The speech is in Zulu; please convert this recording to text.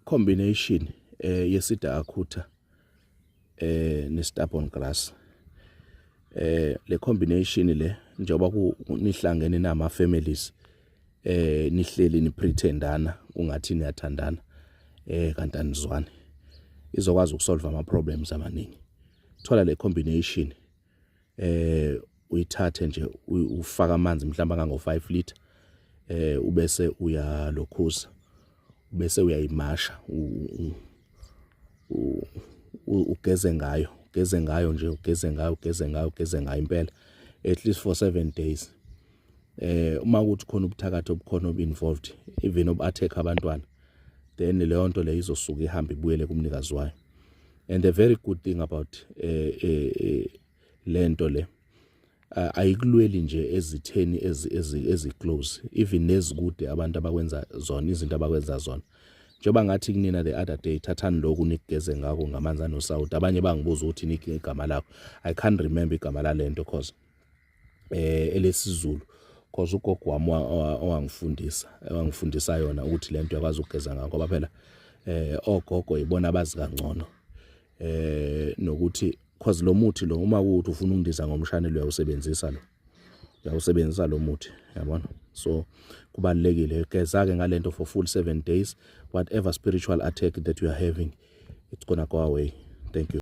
Combination yeSida acuta ne-stubborn grass, le combination le, njengoba nihlangene nama families, nihleli nipretendana ungathi niyathandana, kanti anizwani, izokwazi ukusolve ama problems amaningi. Thola le combination, uyithathe nje, ufaka amanzi mhlawumbe kango 5 liter, ubese uyalokhuza, bese uyayimasha, ugeze ngayo, ugeze ngayo nje, ugeze ngayo, ugeze ngayo, ugeze ngayo impela, at least for 7 days. Uma ukuthi khona ubuthakathi obukhona obu-involved, even obu-attack abantwana, then leyo nto leyo izosuka ihambe ibuyele kumnikazi wayo. And the very good thing about lento le, ayikulweli nje ezitheni ezi close, even nezikude, abantu abakwenza zona izinto abakwenza zona. Njengoba ngathi kunina the other day, thathani lokhu nikugeze ngako ngamanzi anosawuti. Abanye bangibuza ukuthi nike igama lakho. I can't remember igama lalento cause elesizulu, cause ugogo wami owangifundisa yona ukuthi lento uyakwazi ukugeza ngakho, ngoba phela ogogo ibona abazi kangcono, nokuthi cause lo muthi lo, uma kuwukuthi ufuna ukundiza ngomshanelo, uyawusebenzisa lo, uyawusebenzisa lo muthi, yabona. So kubalulekile, geza ke ngalento for full 7 days. Whatever spiritual attack that you are having, it's gonna go away. Thank you.